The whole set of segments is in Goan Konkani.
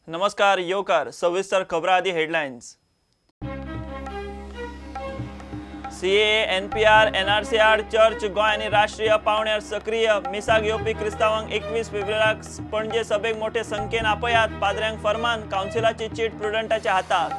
नमस्कार, येवकार. सविस्तर खबरां आदी हेडलायन्स. सीएए, एनपीआर, एनआरसी आड चर्च गोंय आनी राष्ट्रीय पावंड्यार सक्रीय. मिसाक येवपी क्रिस्तांवांक 21 फेब्रुवाराक पणजे सभेक मोठे संख्येन आपयात. पाद्र्यांक फरमान. कावन्सिलाची चीट प्रुडंटाच्या हातात.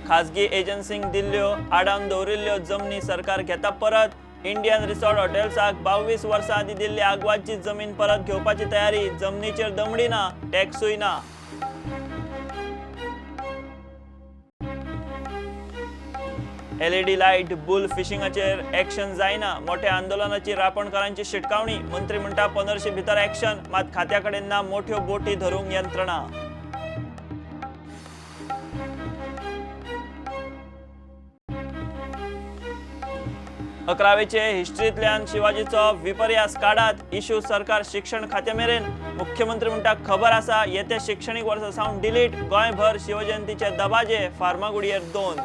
खाजगी एजन्सींक दिल्ल्यो आडावन दवरिल्ल्यो जमनी सरकार घेता परत. इंडियन रिसॉर्ट हॉटेल्साक 22 वर्सां आदीं दिल्ली आगवादची जमीन परत घेवपाची तयारी. जमनीचेर दमडी ना, टॅक्सूय ना. एलईडी लायट बुल फिशिंगाचेर एक्शन जायना. मोठ्या आंदोलनाची रापणकारांची शिटकावणी. मंत्री म्हणटा 15 भितर एक्शन, मात खात्या कडेन ना मोठ्यो बोटी धरूंक यंत्रणा. अकरावेचे हिस्ट्रींतल्यान शिवाजीचो विपर्यास काडात. इश्यू सरकार शिक्षण खात्या मेरेन. मुख्यमंत्री म्हणटा खबर आसा, येत्या शिक्षणीक वर्सा सावन डिलीट. गोंयभर शिवजयंतीचे दबाजे. फार्मागुडयेर 2.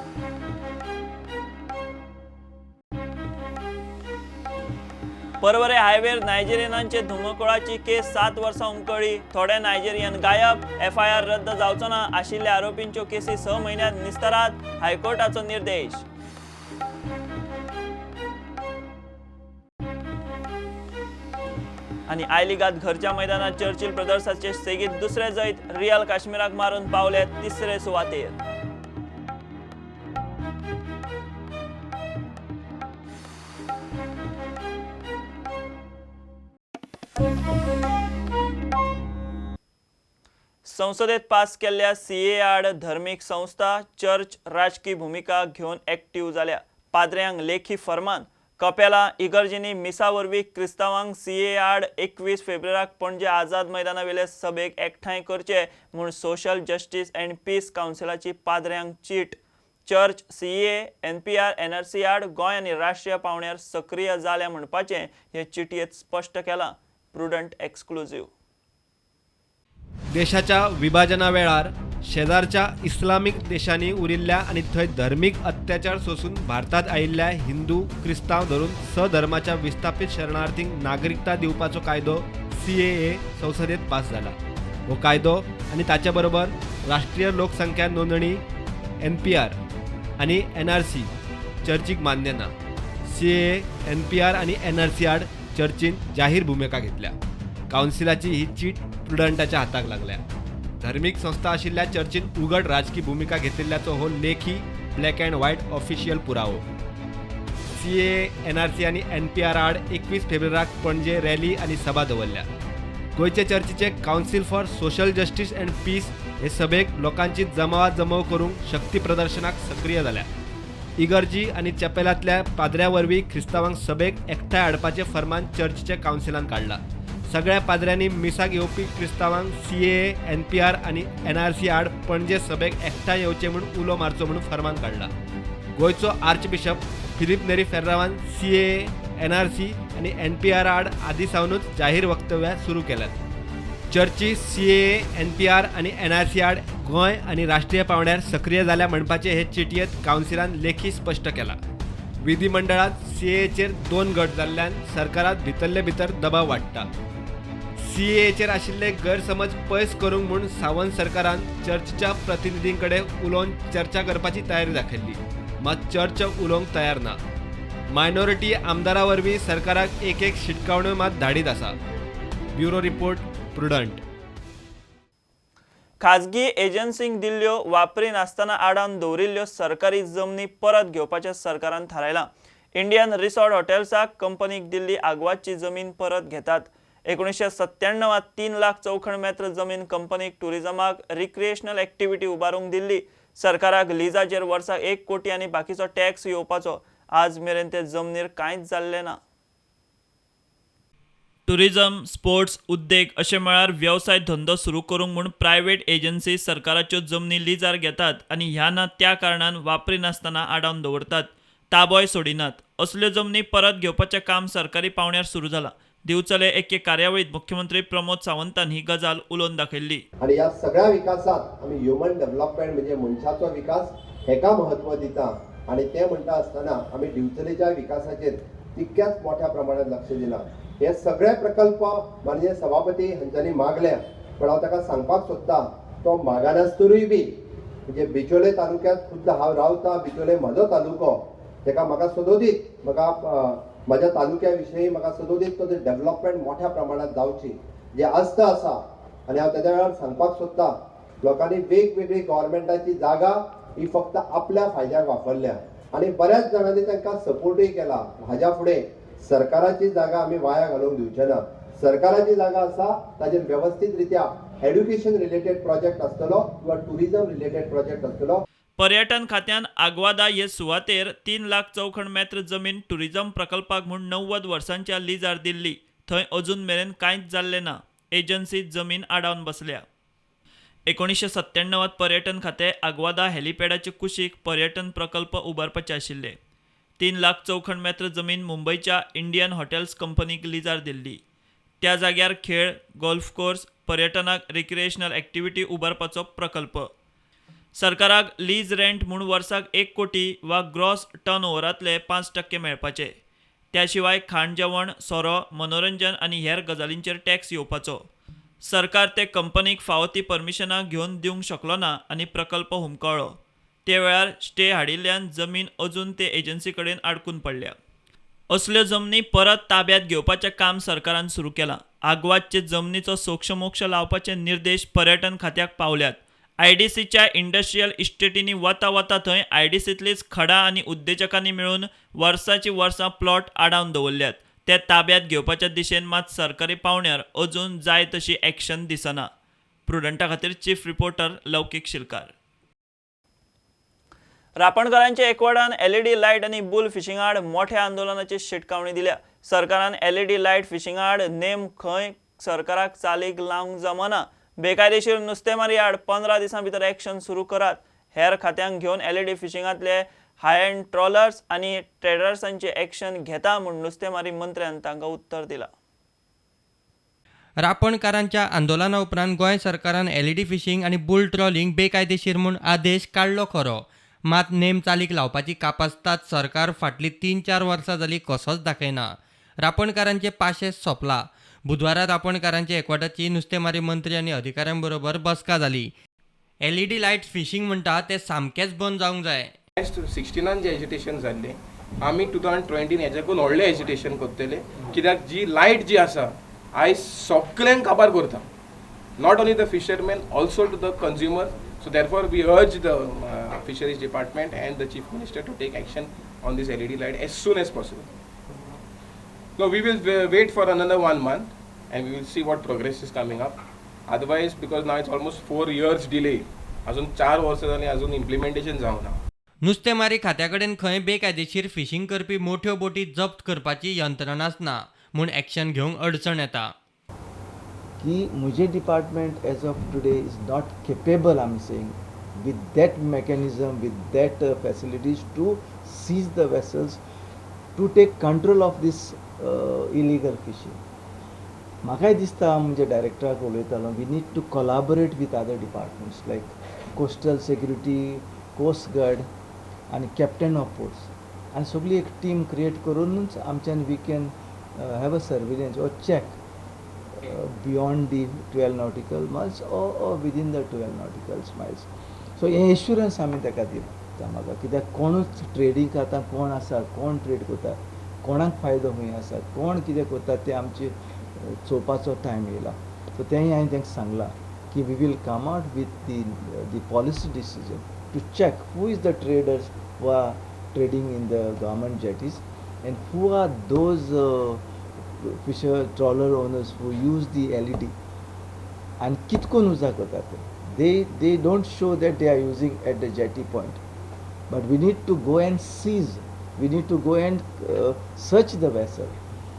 परवरे हायवेर नायजेरियनांचे धुमकोळाची केस 7 वर्सां उमकळी. थोडे नायजेरियन गायब. एफआयआर रद्द जावचो ना आशिल्ल्या आरोपींच्यो केसी 6 म्हयन्यांत निस्तरात. हायकोर्टाचो निर्देश. आनी I लिगात घरच्या मैदानात चर्चिल ब्रदर्साचे सेगीत दुसरे जैत. रियल काश्मीराक मारून पावले तिसरे सुवातेर. संसदेत पास केल्ल्या सीए आड धर्मीक संस्था चर्च राजकी भुमिका घेवन एक्टिव्ह जाल्या. पाद्र्यांक लेखी फरमान. कपेला इगर्जींनी मिसा वरवीं क्रिस्तांवांक सीए आड 21 फेब्रुवाराक पणजे आझाद मैदानावेले सभेक एकठांय करचे म्हूण सोशल जस्टीस अँड पीस कावन्सिलाची पाद्र्यांक चीट. चर्च सीए, एनपीआर, एनआरसी आड गोंय आनी राष्ट्रीय पावंड्यार सक्रीय जाल्या म्हणपाचें हे चिटयेंत स्पश्ट केलां. Prudent exclusive. देशाच्या विभाजना वेळार शेजारच्या इस्लामीक देशांनी उरिल्ल्या आनी थंय धर्मीक अत्याचार सोसून भारतांत आयिल्ल्या हिंदू क्रिस्तांव धरून सधर्माच्या विस्थापित शरणार्थींक नागरिकता दिवपाचो कायदो सीएए संसदेत पास जाला. हो कायदो आनी ताचे बरोबर राष्ट्रीय लोकसंख्या नोंदणी एनपीआर आनी एनआरसी चर्चीक मान्य ना. सीएए, एनपीआर आनी एनआरसी आड चर्चीन जाहीर भुमिका घेतल्या. कावन्सिलाची ही चीट प्रुडंटाच्या हाताक लागल्या. धर्मीक संस्था आशिल्ल्या चर्चीन उघड राजकी भुमिका घेतिल्ल्याचो हो लेखी ब्लॅक अँड व्हायट ऑफिशियल पुरावो. सीएए, एनआरसी आनी एनपीआर आड 21 फेब्रुवाराक पणजे रॅली आनी सभा दवरल्या. गोंयचे चर्चीचे council for social justice and peace हे सभेक लोकांची जमावाजमव करूंक शक्ती प्रदर्शनाक सक्रीय जाल्या. इगर्जी आनी चॅपेलांतल्या पाद्र्या वरवीं क्रिस्तांवांक सभेक एकठांय हाडपाचें फर्मान चर्चीच्या कावन्सिलान काडलां. सगळ्या पाद्र्यांनी मिसाक येवपी क्रिस्तांवांक सीएए, एनपीआर आनी एनआरसी आड पणजे सभेक एकठांय येवचे म्हूण उलो मारचो म्हूण फर्मान काडला. गोंयचो आर्चबिशप फिलीप नेरी फेर्रावान सीएए, एनआरसी आनी एनपीआर आड आदी सावनूच जाहीर वक्तव्यां सुरू केल्यात. चर्ची सीएए, एनपीआर आनी एनआरसी आड गोंय आनी राष्ट्रीय पावंड्यार सक्रीय जाल्या म्हणपाचें हे चिटयेंत कावन्सिलान लेखी स्पश्ट केलां. विधिमंडळांत सीएएचेर 2 गट जाल्ल्यान सरकारांत भितरले भितर दबाव वाडटा. सीएएचेर आशिल्ले गैरसमज पयस करूंक म्हूण सावंत सरकारान चर्चच्या प्रतिनिधीं कडेन उलोवन चर्चा करपाची तयारी दाखयल्ली, मात चर्च उलोवंक तयार ना. मायनॉरिटी आमदारा वरवीं सरकाराक एक एक शिटकावण्यो मात धाडीत आसा. Bureau report, Prudent. खाजगी एजन्सींक दिल्ल्यो वापरिनासतना आडावन दवरिल्ल्यो सरकारी जमनी परत घेवपाचें सरकारान थारायलां. इंडियन रिसॉर्ट हॉटेल्साक कंपनीक दिल्ली आगवादची जमीन परत घेतात. 1997 3 लाख चौखण मेत्र जमीन कंपनीक टुरिजमाक रिक्रिएशनल एक्टिविटी उबारूंक दिल्ली. सरकाराक लिजाचेर वर्साक 1 कोटी आनी बाकीचो टॅक्स येवपाचो. आज मेरेन ते जमनीर कांयच जाल्लें ना. टुरिजम, स्पोर्ट्स, उद्देग अशे म्हळ्यार वेवसाय धंदो सुरू करूंक म्हूण प्रायव्हेट एजन्सी सरकाराच्यो जमनी लिजार घेतात आनी ह्या ना त्या कारणान वापरिनासतना आडावन दवरतात. ताबोय सोडिनात. असल्यो जमनी परत घेवपाचें काम सरकारी पावंड्यार सुरू जालां. दिवचले एके कार्यावळीत मुख्यमंत्री प्रमोद सावंतान ही गजाल उलोवन दाखयल्ली. आनी ह्या सगळ्या विकासात आमी ह्युमन डेव्हलपमेंट म्हणजे मनशाचो विकास हेका म्हत्व दिता आनी ते म्हणटा आसतना आमी दिवचलेच्या विकासाचेर तितक्याच मोठ्या प्रमाणात लक्ष दिलां. हे सगळे प्रकल्प माननीय सभापती हांच्यांनी मागल्या, पण हांव ताका सांगपाक सोदता तो मागानासतरूय बी म्हणजे बिचोले तालुक्यात खुद्द हांव रावता, बिचोले म्हजो तालुको, ताका म्हाका सदोदीत म्हाका म्हज्या तालुक्या विशयी म्हाका सदोदीत तो डेव्हलपमेंट मोठ्या प्रमाणात जावची जे आस्त आसा. आनी हांव तेज्या वेळार सांगपाक सोदता लोकांनी वेगवेगळी गव्हर्मेंटाची जागा ही फक्त आपल्या फायद्याक वापरल्या आनी बऱ्याच जाणांनी तांकां सपोर्टूय केला. हाज्या फुडें सरकाराची जागा आमी वाया घालूंक दिवचे ना. सरकाराची जागा आसा ताजेर वेवस्थीत रित्या एड्युकेशन रिलेटेड प्रोजेक्ट आसतलो किंवा टुरिजम रिलेटेड प्रोजेक्ट आसतलो. पर्यटन खात्यान आग्वादा हे सुवातेर 3 लाख चौखण मेत्र जमीन टुरिझम प्रकल्पाक म्हूण 90 वर्सांच्या लिजार दिल्ली. थंय अजून मेरेन कांयच जाल्लें ना. एजन्सी जमीन आडावन बसल्या. 1997 पर्यटन खातें आग्वादा हेलिपॅडाचे कुशीक पर्यटन प्रकल्प उबारपाचे आशिल्ले. 3 लाख चौखण मेत्र जमीन मुंबयच्या इंडियन हॉटेल्स कंपनीक लिजार दिल्ली. त्या जाग्यार खेळ, गोल्फ कोर्स, पर्यटनाक रिक्रिएशनल एक्टिविटी उबारपाचो प्रकल्प. सरकाराक लीज रेंट म्हूण वर्साक 1 कोटी वा ग्रॉस टर्न ओवरांतले 5% मेळपाचे. त्या शिवाय खाण जेवण, सोरो, मनोरंजन आनी हेर गजालींचेर टॅक्स येवपाचो. सरकार ते कंपनीक फावो ती परमिशनां घेवन दिवंक शकलो ना आनी प्रकल्प हुमकळ्ळो. ते वेळार स्टे हाडिल्ल्यान जमीन अजून ते एजन्सी कडेन आडकून पडल्या. असल्यो जमनी परत ताब्यात घेवपाचें काम सरकारान सुरू केलां. आग्वादचे जमनीचो सोक्षमोक्ष लावपाचे निर्देश पर्यटन खात्याक पावल्यात. आयडीसीच्या इंडस्ट्रियल इस्टेटींनी वता वता थंय आयडीसींतलीच खडां आनी उद्देजकांनी मेळून वर्साची वर्सां प्लॉट आडावन दवरल्यात. ते ताब्यात घेवपाच्या दिशेन मात सरकारी पावंड्यार अजून जाय तशी एक्शन दिसना. प्रुडंटा खातीर चीफ रिपोर्टर लौकीक शिलकार. रापणकारांच्या एकवटान एलईडी लायट आनी बुल फिशिंग आड मोठ्या आंदोलनाची शिटकावणी दिल्या. सरकारान एलईडी लायट फिशिंग आड नेम खंय सरकाराक चालीक लावंक जमना. बेकायदेशीर नुस्तेमारी आड 15 दिसां भितर एक्शन सुरू करात. हेर खात्यांक घेवन एलईडी फिशिंगांतले हाय एंड ट्रॉलर्स आनी ट्रेडर्सांचे एक्शन घेता म्हूण नुस्तेमारी मंत्र्यान तांकां उत्तर दिलां. रापणकारांच्या आंदोलना उपरांत गोंय सरकारान एलईडी फिशिंग आनी बुल ट्रॉलिंग बेकायदेशीर म्हूण आदेश काडलो खरो, मात नेम चालीक लावपाची कापास्ताद सरकार फाटलीं 3-4 वर्सां जाली कसोच दाखयना. रापणकारांचे पाशेस सोंपला. बुधवारा रापणकारांच्या एकवटाची नुस्तेमारी मंत्री आनी अधिकाऱ्यां बरोबर बसका जाली. एलईडी लायट फिशिंग म्हणटा तें सामकेंच बंद जावंक जाय. 16 जे एजिटेशन जाल्लें आमी 2020 हेच्याकून व्हडलें एजिटेशन करतले, कित्याक जी लायट जी आसा आयज सगल्यांक काबार करता, not only the fishermen also to the consumer. So therefore we urge the fisheries department and the chief minister to take action on this LED light as soon as possible. No, we will wait for another 1 month and we will see what progress is coming up. Otherwise, because now it's almost 4 years delay, अजून 4 वर्सां जालीं अजून इम्प्लिमेंटेशन जावना. नुस्तेमारी खात्या कडेन खंय बेकायदेशीर फिशिंग करपी मोठ्यो बोटी जप्त करपाची यंत्रणाच ना म्हूण एक्शन घेवंक अडचण येता. की म्हजें department as of today is not capable, I am saying, with that mechanism, with that facilities to seize the vessels, to take control of this illegal fishing. म्हाकाय दिसता म्हणजे डायरेक्टराक उलयतालो, we need to collaborate with other departments like coastal security, coast guard आनी कॅप्टन ऑफ पोर्ट्स, आनी सगळी एक टीम क्रिएट करूनच आमच्यान we can have a surveillance or check beyond the 12 nautical miles or within the 12 nautical miles. So हें एश्युरन्स आमी ताका दिता म्हाका, कित्याक कोणूच ट्रेडींग आतां कोण आसा, कोण ट्रेड करता, कोणाक फायदो खंय आसा, कोण कितें करता तें आमचें चोवपाचो टायम येयला. सो तेंय हांवें तांकां सांगलां की we will come out with the policy decision to check who is the traders who are trading in the government jetties and who are those fisher trawler owners who use the LED and कितकोन उजा करता ते. They don't show that they are using at the jetty point, but we need to go and seize, we need to go and search the vessel.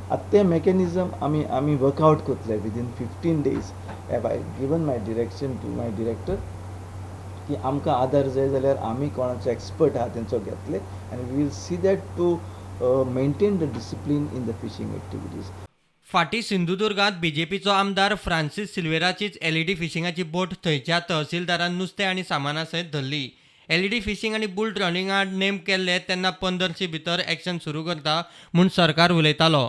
आतां तें mechanism आमी आमी वर्कआवट करतले within 15 days. Have I given my direction to my director की आमकां आदार जाय जाल्यार आमी कोणाचो एक्सपर्ट आहा तेंचो घेतले आनी we will see that to maintain the discipline in the fishing activities. फाटीं सिंधुदुर्गांत बीजेपीचो आमदार फ्रांसीस सिल्वेराचीच एलईडी फिशिंगाची बोट थंयच्या तहसीलदारान नुस्तें आनी सामाना सयत धरली. एलईडी फिशींग आनी बुल ट्रॉलिंगा आड नेम केल्ले तेन्ना 15 भितर एक्शन सुरू करता म्हूण सरकार उलयतालो.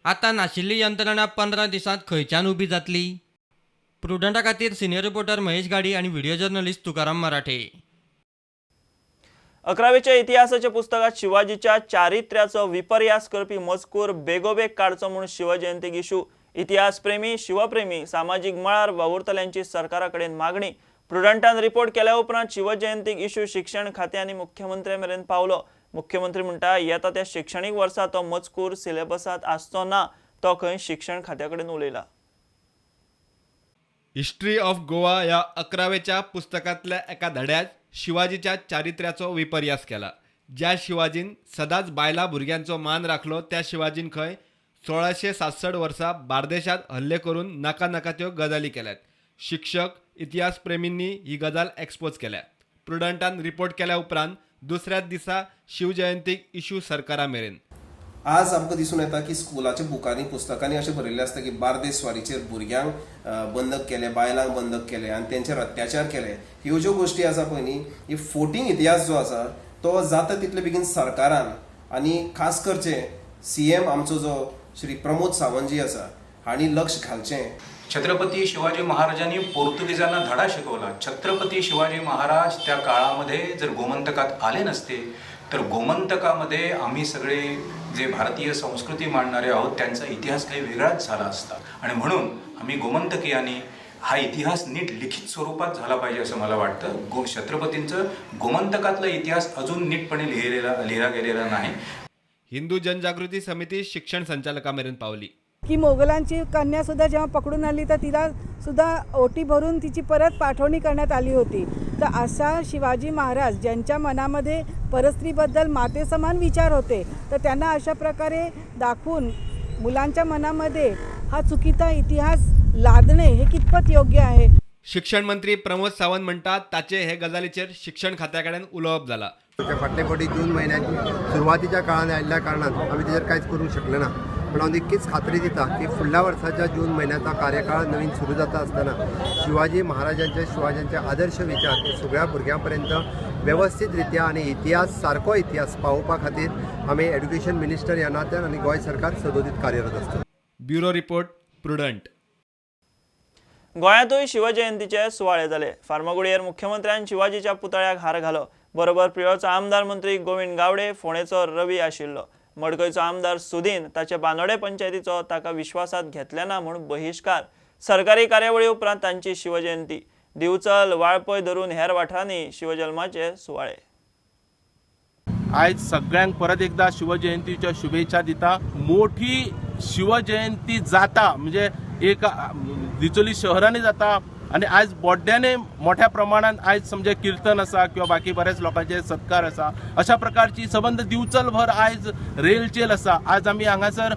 आतां नाशिल्ली यंत्रणा 15 दिसांत खंयच्यान उबी जातली? प्रुडंटा खातीर सिनियर रिपोर्टर महेश गाडी आनी व्हिडिओ जर्नलिस्ट तुकाराम मराठे. 11वेच्या इतिहासाच्या पुस्तकात शिवाजीच्या चारित्र्याचो विपर्यास करपी मजकूर बेगोबेग काडचो म्हूण शिवजयंतीक इशू. इतिहासप्रेमी, शिवप्रेमी, सामाजीक मळार वावुरतल्यांची सरकारा कडेन मागणी. प्रुडंटान रिपोर्ट केल्या उपरांत शिवजयंतीक इशू शिक्षण खातें आनी मुख्यमंत्र्या मेरेन पावलो. मुख्यमंत्री म्हणटा येता त्या शिक्षणीक वर्सा तो मजकूर सिलेबसांत आसचो ना, तो खंय शिक्षण खात्या कडेन उलयला. हिस्ट्री ऑफ गोवा ह्या 11वेच्या पुस्तकांतल्या एका धड्यांत शिवाजीच्या चारित्र्याचो विपर्यास केला. ज्या शिवाजीन सदांच बायलां भुरग्यांचो मान राखलो त्या शिवाजीन खंय 1667 वर्सा बार्देशांत हल्ले करून नाका नाका त्यो गजाली केल्यात. शिक्षक, इतिहासप्रेमींनी ही गजाल एक्सपोज केल्या. प्रुडंटान रिपोर्ट केल्या उपरांत दुसऱ्याच दिसा शिवजयंतीक इशू सरकारा मेरेन. आज आमकां दिसून येता की स्कुलाच्या बुकांनी, पुस्तकांनी अशें बरयल्लें आसता की बार्देस स्वारीचेर भुरग्यांक बंधक केले, बायलांक बंधक केले आनी तेंचेर अत्याचार केले. ह्यो ज्यो गोश्टी आसा पळय न्ही, ही फोटींग इतिहास जो आसा तो जाता तितले बेगीन सरकारान आनी खास करचे सीएम आमचो जो श्री प्रमोद सावंतजी आसा हांणी लक्ष घालचें. छत्रपती शिवाजी महाराजांनी पोर्तुगीजांना धडा शिकवला. छत्रपती शिवाजी महाराज त्या काळामध्ये जर गोमंतकात आले नसते तर गोमंतकामध्ये आम्ही सगळे जे भारतीय संस्कृती मांडणारे आहोत त्यांचा इतिहास काही वेगळाच झाला असता. आणि म्हणून आम्ही गोमंतकीयांनी हा इतिहास नीट लिखित स्वरूपात झाला पाहिजे असं मला वाटतं. छत्रपतींचं गोमंतकातला इतिहास अजून नीटपणे लिहिला गेलेला नाही. हिंदू जनजागृती समिती शिक्षण संचालकामेरेन पावली की मोगलांची कन्यासुद्धा जेव्हा पकडून आणली तर तिला सुद्धा ओटी भरून तिची परत पाठवणी करण्यात आली होती. तर असा शिवाजी महाराज ज्यांच्या मनामध्ये परस्त्रीबद्दल मातेसमान विचार होते, तर त्यांना अशा प्रकारे दाखवून मुलांच्या मनामध्ये हा चुकीचा इतिहास लादणे हे कितपत योग्य आहे? शिक्षण मंत्री प्रमोद सावंत म्हणतात ताचे हे गजालीचेर शिक्षण खात्या कडेन उलोवप जाला. फाटले फावटी जून म्हयन्याची सुरवातीच्या काळान आयिल्ल्या कारणान आमी तेजेर कांयच करूंक शकले ना, पण हांव नक्कीच खात्री दिता की फुडल्या वर्साच्या जून म्हयन्याचा कार्यकाळ नवीन सुरू जाता आसतना शिवाजी महाराजांचे, शिवाजींचे आदर्श विचार हे सगळ्या भुरग्यां पर्यंत वेवस्थीत रित्या आनी इतिहास सारको इतिहास पावोवपा खातीर आमी एड्युकेशन मिनिस्टर ह्या नात्यान आनी गोंय सरकार सदोदीत कार्यरत आसता. Bureau report, Prudent. गोंयांतूय शिवजयंतीचे सुवाळे जाले. फार्मागुडयेर मुख्यमंत्र्यान शिवाजीच्या पुतळ्याक हार घालो. बरोबर प्रियोळचो आमदार मंत्री गोविंद गावडे, फोंडेचो रवी आशिल्लो. मडकयचो आमदार सुदीन ताचे बांदोडे पंचायतीचो ताका विश्वासात घेतले ना म्हूण बहिश्कार. सरकारी कार्यावळी उपरांत तांची शिवजयंती. दिवचल, वाळपय धरून हेर वाठारांनी शिवजल्माचे सुवाळे. आयज सगळ्यांक परत एकदा शिवजयंतीच्या शुभेच्छा दिता. मोठी शिवजयंती जाता म्हणजे एक दिचोली शहरांनी जाता आनी आयज बोड्ड्याने मोठ्या प्रमाणात आयज समजे कीर्तन आसा किंवा बाकी बऱ्याच लोकांचे सत्कार आसा. अशा प्रकारची सबंद दिवचलभर आयज रेलचेल आसा. आज आमी हांगासर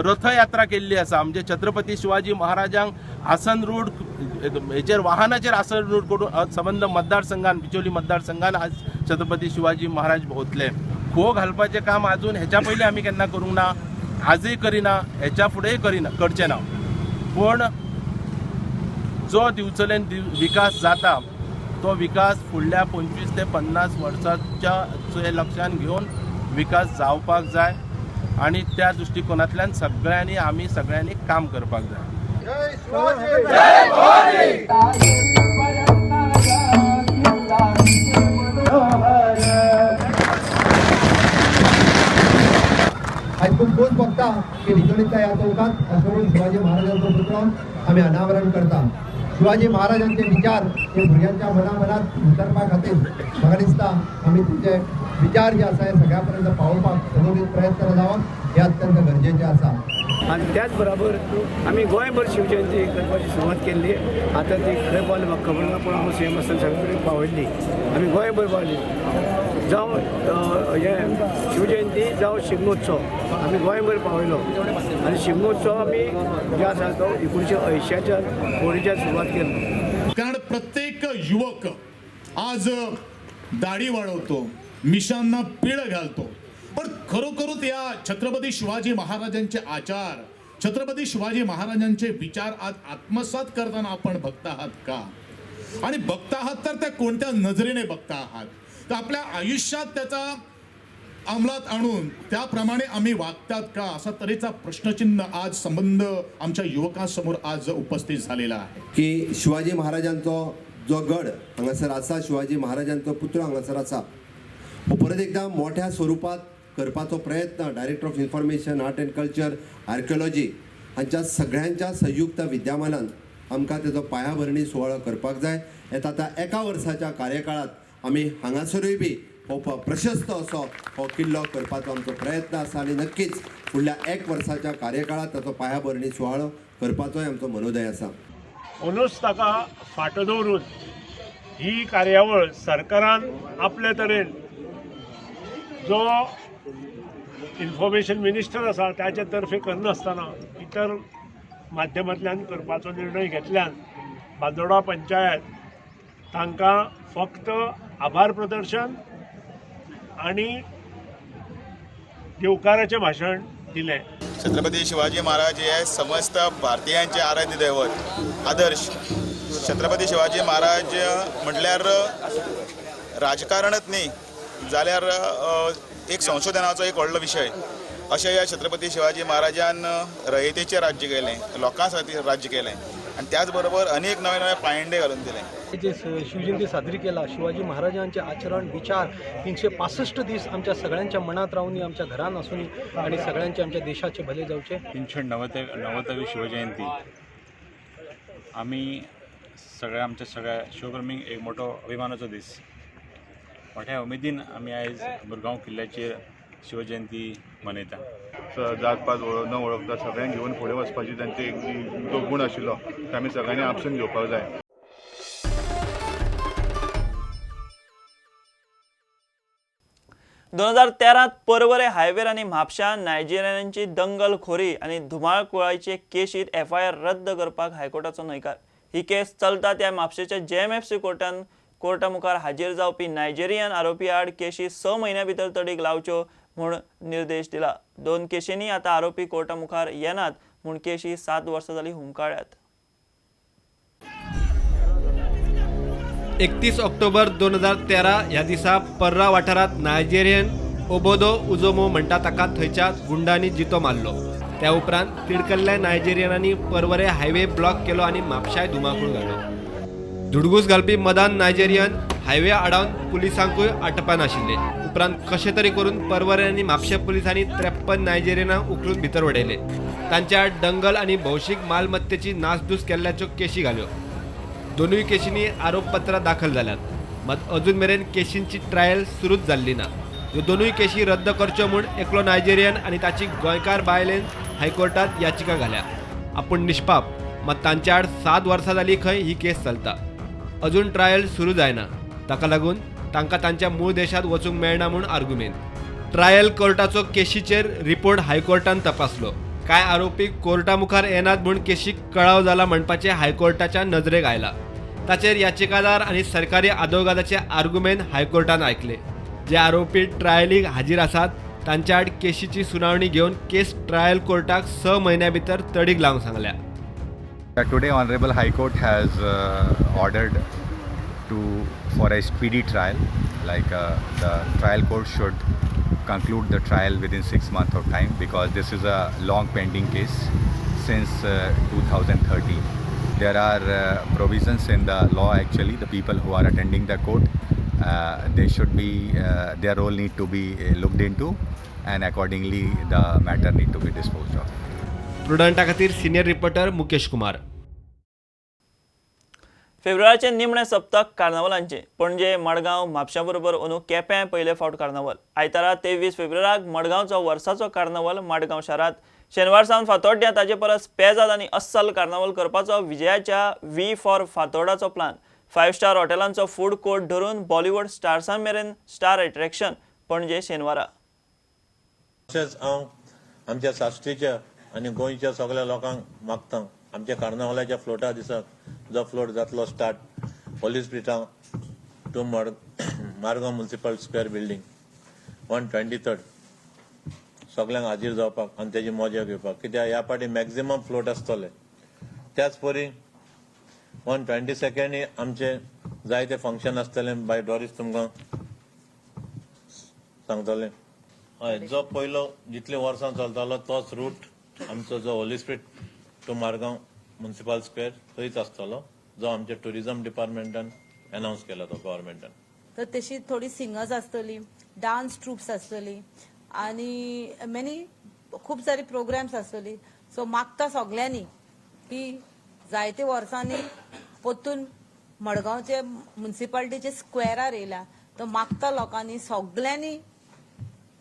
रथयात्रा केल्ली आसा. म्हणजे छत्रपती शिवाजी महाराजांक आसन रूढ हेचेर वाहनाचेर आसन रूढ करून सबंद मतदारसंघान, बिचोली मतदारसंघान आज छत्रपती शिवाजी महाराज भोवतले. खो घालपाचें काम आजून हेच्या पयलीं आमी केन्ना करूंक ना, आजूय करिना, हेच्या फुडेंय करिना, करचें ना. पूण जो दिवचलेन विकास जाता तो विकास फुडल्या 25 ते 50 वर्साच्या लक्षान घेवन विकास जावपाक जाय आनी त्या दृश्टिकोनांतल्यान सगळ्यांनी आमी सगळ्यांनी काम करपाक जाय. आयज खूब खोस भोगता की डिचोलीच्या ह्या चौकात अशें शिवाजी महाराजांचो पुतळो आमी अनावरण करता. शिवाजी महाराजांचे विचार हे भुरग्यांच्या मनामनात उतरपा खातीर म्हाका दिसता आमी तुमचे विचार जे आसा हे सगळ्या पर्यंत पावोवपाक सदोदीत प्रयत्न जावप हे अत्यंत गरजेचें आसा. आनी त्याच बराबर आमी गोंयभर शिवजयंती करपाची सुरवात केल्ली. आतां ती खंय पावली म्हाका खबर ना, पूण हांव सीएम आसतना सगळे कडेन पावयल्ली. आमी गोंयभर पावली, जावं हें शिवजयंती जावं शिगमोत्सव आमी गोंयभर पावयलो. आनी शिगमोत्सव आमी जे आसा तो 1980च्या होळीच्या सुरवात केल्लो. कारण प्रत्येक युवक आज दाढी वाढवतो, मिशांना पिळ घालतो, पण खरोखरच या छत्रपती शिवाजी महाराजांचे आचार, छत्रपती शिवाजी महाराजांचे विचार आज आत्मसात करताना आपण बघता आहात का? आणि बघता आहात तर त्या कोणत्या नजरेने बघता आहात? तर आपल्या आयुष्यात त्याचा अंमलात आणून त्याप्रमाणे आम्ही वागतात का, असा तऱ्हेचा प्रश्नचिन्ह आज संबंध आमच्या युवकांसमोर आज उपस्थित झालेला आहे. की शिवाजी महाराजांचो जो गड हांगासर आसा, शिवाजी महाराजांचो पुतळो हांगासर आसा, हो परत एकदा मोठ्या स्वरुपात करपाचो प्रयत्न director of information art and culture archaeology हांच्या सगळ्यांच्या संयुक्त विद्यमानान आमकां तेजो पायाभरणी सुवाळो करपाक जाय. येता आतां एका वर्साच्या कार्यकाळांत आमी हांगासरूय बी हो प्रशस्त असो हो किल्लो करपाचो आमचो प्रयत्न आसा आनी नक्कीच फुडल्या एक वर्साच्या कार्यकाळांत ताचो पायाभरणी सुवाळो करपाचोय आमचो मनोदय आसा. म्हणूनच ताका फाटो दवरून ही कार्यावळ सरकारान आपले तरेन जो इन्फॉर्मेशन मिनिस्टर आसा ताचे तर्फे करनासतना इतर माध्यमांतल्यान करपाचो निर्णय घेतल्यान बांदोडा पंचायत तांकां फक्त आभार प्रदर्शन आनी येवकाराचें भाशण दिलें. छत्रपती शिवाजी महाराज हे समस्त भारतीयांचे आराध्य दैवत, आदर्श. छत्रपती शिवाजी महाराज म्हटल्यार राजकारणच न्ही जाल्यार एक संशोधनाचो एक व्हडलो विशय. अशें ह्या छत्रपती शिवाजी महाराजान रयतेचें राज्य केलें, लोकां खातीर राज्य केलें आनी त्याच बरोबर अनेक नवे नवे पायंडे घालून दिले. जे शिवजयंती साजरी केला, शिवाजी महाराजांचे आचरण विचार 365 दीस आमच्या सगळ्यांच्या मनात रावून, आमच्या घरान आसून आणि सगळ्यांचे आमच्या देशाचे भले जावचे. 390वी शिवजयंती आमी सगळ्या आमच्या सगळ्या शिवप्रेमींक एक मोठो अभिमानाचो दीस. मोठ्या उमेदीन आमी आयज मुरगांव किल्ल्याचेर शिवजयंती मनयता. जात पात न वळखता सगळ्यांक घेवन फुडें वचपाची तांचे एक जो गूण आशिल्लो ते आमी सगळ्यांनी आपसून घेवपाक जाय. 2013 पर्वरे हायवेर आनी म्हापश्यां नायजेरियनांची दंगलखोरी आनी धुमाळकुळाचे केशीत एफआयआर रद्द करपाक हायकोर्टाचो न्हयकार. ही केस चलता त्या म्हापशेच्या जेएमएफसी कोर्टा मुखार हाजीर जावपी नायजेरियन आरोपी आड केशी 6 म्हयन्या भितर तडीक लावच्यो म्हूण निर्देश दिला. 2 केशींनी आतां आरोपी कोर्टा मुखार येनात म्हूण केशी 7 वर्सां जाली हुमकाळ्यात. 31 ऑक्टोबर 2013 ह्या दिसा पर्रा वाठारांत नायजेरियन ओबोदो उजोमो म्हणटा ताका थंयच्या गुंडांनी जितो मारलो. त्या उपरांत तिडकल्ल्या नायजेरियनांनी पर्वरे हायवे ब्लॉक केलो आनी म्हापशाय धुमाकूळ घालो. धुडगूस घालपी मदान नायजेरियन हायवे आडावन पुलिसांकूय आटपानाशिल्ले. उपरांत कशें तरी करून पर्वरे आनी म्हापशें पुलिसांनी 53 नायजेरियनांक उखलून भितर उडयले. तांच्या आड दंगल आनी भौशीक मालमत्तेची नासधूस केल्ल्याच्यो केशी घाल्यो. दोनूय केशींनी आरोपपत्रां दाखल जाल्यात, मात अजून मेरेन केशींची ट्रायल सुरूच जाल्ली ना. ह्यो दोनूय केशी रद्द करच्यो म्हूण एकलो नायजेरियन आनी ताची गोंयकार बायलेन हायकोर्टांत याचिका घाल्या. आपूण निष्पाप, मात तांच्या आड 7 वर्सां जाली खंय ही केस चलता, अजून ट्रायल सुरू जायना. ताका लागून तांकां तांच्या मूळ देशांत वचूंक मेळना म्हूण आर्ग्युमेंत. Trial कोर्टाचो केशीचेर report हायकोर्टान तपासलो. कांय आरोपी कोर्टा मुखार येनात म्हूण केशीक कळाव जाला म्हणपाचें हायकोर्टाच्या नजरेक आयला. ताचेर याचिकादार आनी सरकारी आदोगादाचे आर्ग्युमेंत हायकोर्टान आयकले. जे आरोपी ट्रायलीक हाजीर आसात तांच्या आड केशीची सुनावणी घेवन केस ट्रायल कोर्टाक 6 म्हयन्या भितर तडीक लावंक सांगल्या. Today Honorable High Court has ordered for a speedy trial, like the trial court should conclude the trial within 6 months of time, because this is a long pending case since 2013. There are provisions in the law. Actually, the people who are attending the court, they should be their role need to be looked into, and accordingly the matter need to be disposed of. प्रुडंटा खातीर सिनियर रिपोर्टर मुकेश कुमार. फेब्रुवारीचे निमणे सप्तक कार्नावलांचे. पणजे, मडगांव, म्हापशा बरोबर अंदू केप्यां पयले फावट कार्नावल. आयतारा 23 फेब्रुवाराक मडगांवचो वर्साचो कार्नावल मडगांव शारांत. शेनवार सावन फातोड्ड्यां ताचे परस पेजाद आनी अस्सल कार्नावल करपाचो विजयाच्या व्ही फॉर फातोर्डाचो प्लान. 5 स्टार हॉटेलांचो फूड कोर्ट धरून बॉलिवूड स्टार्सां मेरेन स्टार एट्रॅक्शन. पणजे शेनवारा. तशेंच हांव आमच्या साश्टीच्या आनी गोंयच्या सगळ्या लोकांक मागता, आमच्या कार्नावालाच्या फ्लोटा दिसाक जो फ्लोट जातलो स्टार्ट पोलीस ब्रिटां to Margao municipal square building 123rd, सगळ्यांक हाजीर जावपाक आनी तेजी मजा घेवपाक. कित्याक ह्या फावटी मॅक्झिमम फ्लोट आसतले. त्याच परी ऑन 22 आमचे जायते फंक्शन आसतले. बाय डॉरीस तुमकां सांगतले. हय, जो पयलो जितली वर्सां चलतालो तोच रूट आमचो जो Holy Spirit to Margao municipal square थंयच आसतलो, जो आमच्या टुरिझम डिपार्टमेंटान अनावन्स केला तो गव्हर्मेंटान. तर तशी थोडी सिंगर्स आसतली, डान्स ट्रुप्स आसतली आनी मेनी खूब सारी प्रोग्राम्स आसतली. सो मागता सगल्यांनी की जायते वर्सांनी परतून मडगांवचे म्युनिसिपालिटीचे स्क्वेरार येयला, तो मागता लोकांनी सगल्यांनी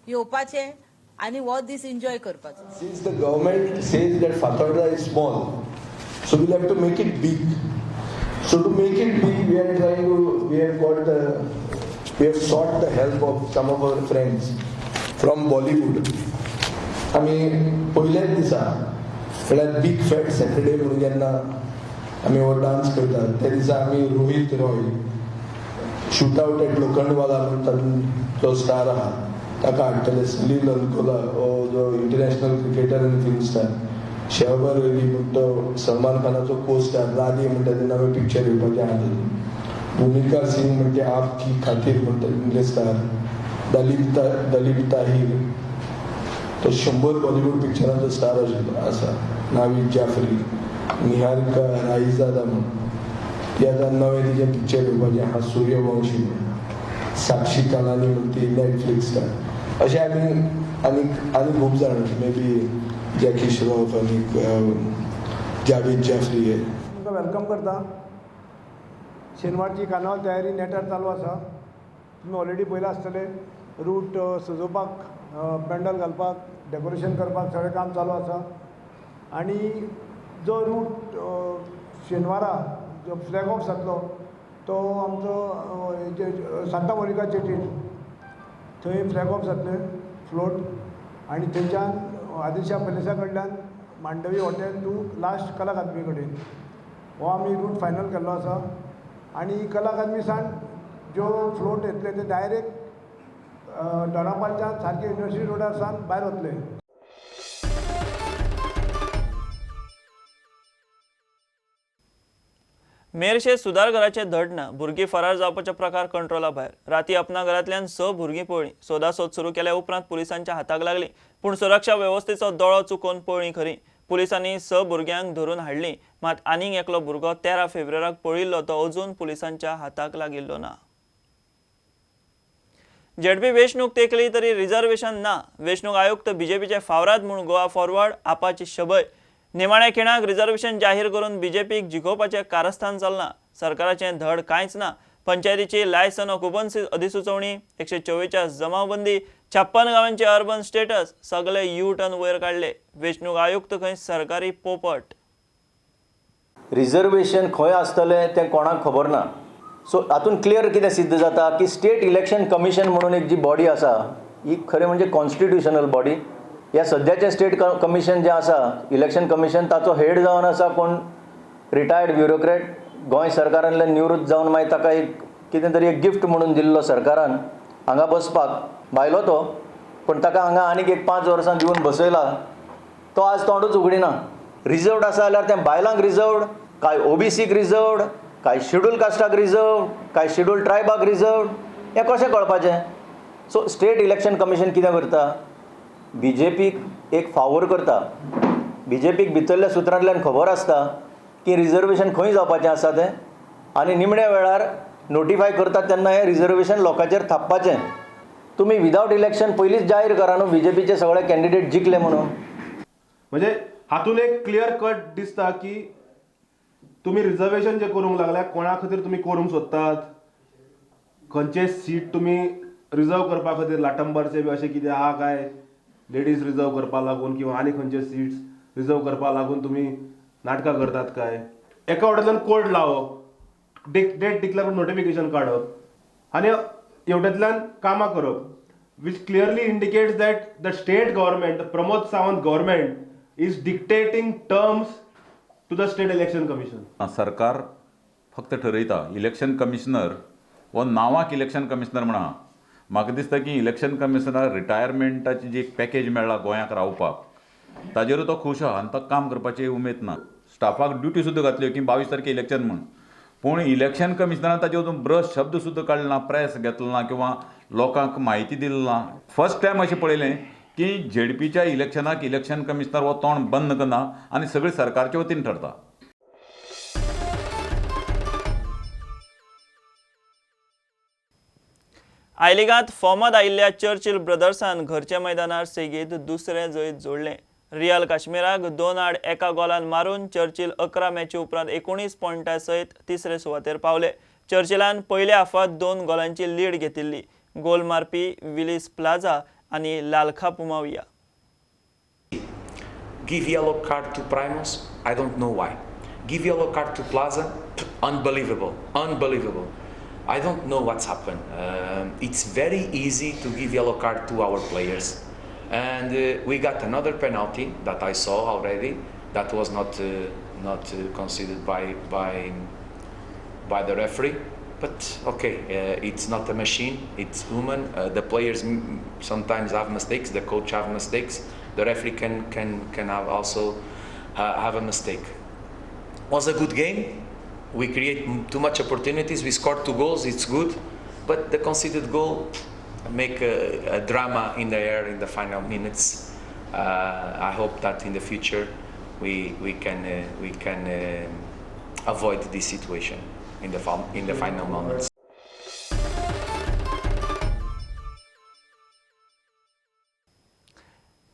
येवपाचें आनी हो दीस एन्जॉय करपाचो. Since the government says that Fatorda is small, so we'll have to make it big. So to make it big, we are trying to, we have got the, we have sought the help of some of our friends from Bollywood. आमी पयल्याच दिसा म्हळ्यार बिग फॅट सॅटरडे म्हणून जेन्ना आमी हो डान्स करतात त्या दिसा आमी Rohit Roy shoot out at Lokhandwala म्हणून तातूंत जो स्टार आहा ताका हाडटले. सलील अंकोला हो जो इंटरनॅशनल क्रिकेटर आनी फिल्म स्टार, शहबर अली म्हण तो सलमान खानाचो को स्टार, राधे म्हणटा ते नवें पिक्चर येवपाचें आहा तातूंत, भुमिका सिंग म्हणटे आप की खातीर म्हणटा तितले स्टार, दलीप ताहीर तो 100 बॉलिवूड पिक्चरांचो स्टार आशिल्लो आसा, नावीद जाफरी, निहारिका रायजादा म्हूण ती आतां नवें तिचें पिक्चर येवपाचें आहा सूर्यवंशी म्हूण, साक्षी कालानी म्हण ती नॅटफ्लिक्स स्टार. अशें आमी आनीक आनी खूब जाण मे बी जॅकी श्रॉफ आनीक जावेद जाफरी हे तुमकां welcome करता. शेनवारची कार्नावाल तयारी नेटार चालू आसा. तुमी ऑलरेडी पळयलां आसतलें, रूट सजोवपाक, पेंडल घालपाक, डेकोरेशन करपाक सगळें काम चालू आसा. आनी जो रूट शेनवारा जो फ्लॅग ऑफ जातलो तो आमचो सांता मोनिका चेटीर थंय फ्लॅग ऑफ जातलें फ्लोट, आनी थंयच्यान आदिलशाह पॅलेसा कडल्यान Mandovi hotel to last Kala Akademi कडेन हो आमी रूट फायनल केल्लो आसा. आनी कला अकादमी सावन ज्यो फ्लोट येतले ते डायरेक्ट दोनापालच्यान सारके युनिवर्सिटी रोडार सावन भायर वतले. मेरशे सुदार घराचें धड ना, भुरगीं फरार जावपाचे प्रकार कंट्रोला भायर. राती अपना घरांतल्यान 6 भुरगीं पळ्ळीं. सोदासोद सुरू केल्या उपरांत पुलिसांच्या हाताक लागली, पूण सुरक्षा वेवस्थेचो दोळो चुकोवन पळ्ळीं खरी. पुलिसांनी 6 भुरग्यांक धरून हाडलीं, मात आनीक एकलो भुरगो 13 फेब्रुवाराक पळिल्लो तो अजून पुलिसांच्या हाताक लागिल्लो ना. झेडपी वेंचणूक तेंकली तरी रिझर्वेशन ना. वेंचणूक आयुक्त बीजेपीचे फावराद म्हूण गोवा फॉरवर्ड आपाची शबय. निमाण्या खिणाक रिझर्वेशन जाहीर करून बीजेपीक जिखोवपाचें कारस्थान चल्लां. सरकाराचें धड कांयच ना. पंचायतीची लायसन ऑक्युपन्सी अधिसुचोवणी, 144 जमावबंदी, 56 गांवांचे अर्बन स्टेटस सगळे यू टर्न वयर काडले. वेंचणूक आयुक्त खंय सरकारी पोपट. रिझर्वेशन खंय आसतलें तें कोणाक खबर ना. सो हातूंत क्लियर कितें सिद्ध जाता की स्टेट इलेक्शन कमिशन म्हणून एक जी बॉडी आसा ही खरें म्हणजे कॉन्स्टिट्युशनल बॉडी. ह्या सद्याचें स्टेट कमिशन जें आसा इलेक्शन कमिशन ताचो हेड जावन आसा कोण रिटायर्ड ब्युरोक्रेट, गोंय सरकारांतल्यान निवृत्त जावन मागीर ताका एक कितें तरी एक गिफ्ट म्हणून दिल्लो सरकारान हांगा बसपाक, भायलो तो, पूण ताका हांगा आनीक एक 5 वर्सां दिवन बसयला. तो आज तोंडूच उगडिना. रिजर्वड आसा जाल्यार तें बायलांक रिजर्वड, काय ओबीसीक रिजर्वड, काय शेड्यूल कास्टाक रिजर्वड, काय शेड्यूल ट्रायबाक रिजर्वड, हें कशें कळपाचें? सो स्टेट इलेक्शन कमिशन कितें करता, बीजेपीक एक फावोर करता. बीजेपीक भितरल्या सुत्रांतल्यान खबर आसता की रिजर्वेशन खंय जावपाचें आसा तें, आनी निमण्या वेळार नोटिफाय करतात तेन्ना हें रिजर्वेशन लोकांचेर थापपाचें. तुमी विदावट इलेक्शन पयलींच जाहीर करा न्हू बीजेपीचे सगळे कॅन्डिडेट जिखले म्हणून. म्हणजे हातून एक क्लियर कट दिसता की तुमी रिजर्वेशन जे करूंक लागल्या कोणा खातीर तुमी करूंक सोदतात, खंयचे सीट तुमी रिजर्व करपा खातीर लाटंबरचे बी अशें कितें आहा काय लेडीज रिजर्व करपा लागून किंवा आनी खंयचे सीट्स रिजर्व करपा लागून तुमी नाटकां करतात काय. एका वटेंतल्यान कोर्ट लावप, डेट डिक्लेअर करून नोटिफिकेशन काडप आनी हेवटेंतल्यान कामां करप, which clearly indicates that the state government, the Pramod Sawant government is dictating terms to the state election commission. सरकार फक्त ठरयता, इलेक्शन कमिशनर हो नांवाक इलेक्शन कमिशनर म्हण आहा. म्हाका दिसता की इलेक्शन कमिशनर रिटायरमेंटाची जी एक पॅकेज मेळ्ळा गोंयाक रावपाक ताजेरूय तो खूश आहा आनी ताका काम करपाची उमेद ना. स्टाफाक ड्युटी सुद्दां घातल्यो की 22 तारखे इलेक्शन म्हूण, पूण इलेक्शन कमिशनरान ताजे अजून ब्रश शब्द सुद्दां काडलो ना, प्रेस घेतलो ना किंवा लोकांक म्हायती दिली ना. फर्स्ट टायम अशें पळयलें की झेडपीच्या इलेक्शनाक इलेक्शन कमिशनर हो तोंड बंद करना आनी सगळें सरकारच्या वतीन ठरता. आयलिगांत फॉर्मांत आयिल्ल्या चर्चिल ब्रदर्सान घरच्या मैदानार सेगीत दुसरें जैत जोडलें. रियल काश्मीराक 2-1 गोलान मारून चर्चिल 11 मॅची उपरांत 19 पॉयंटा सयत तिसरे सुवातेर पावले. चर्चिलान पयल्या हाफांत 2 गोलांची लीड घेतिल्ली. गोल मारपी विलीस प्लाझा आनी Lalkha Pumawiya. Give yellow card to Primus, I don't know why. Give yellow card to Plaza, unbelievable, unbelievable. I don't know what's happened. It's very easy to give yellow card to our players. And we got another penalty that I saw already that was not considered by the referee. But okay, it's not a machine, it's human. The players sometimes have mistakes, the coach have mistakes, the referee can have also have a mistake. Was a good game. We create too much opportunities, we scored 2 goals, it's good, but the conceded goal make a drama in the air in the final minutes. I hope that in the future we can avoid this situation in the final moments.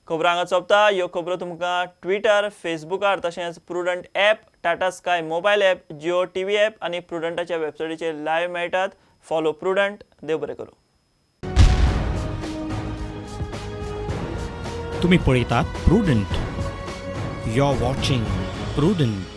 खबरां हांगा सोंपता. ह्यो खबरो तुमकां ट्विटर, फेसबुकार तशेंच Prudent app, Tata Sky mobile app, Jio TV app आनी प्रुडंटाच्या वेबसायटीचेर लायव्ह मेळटात. Follow prudent. देव बरें करूं. तुमी पळयतात Prudent. You are watching Prudent.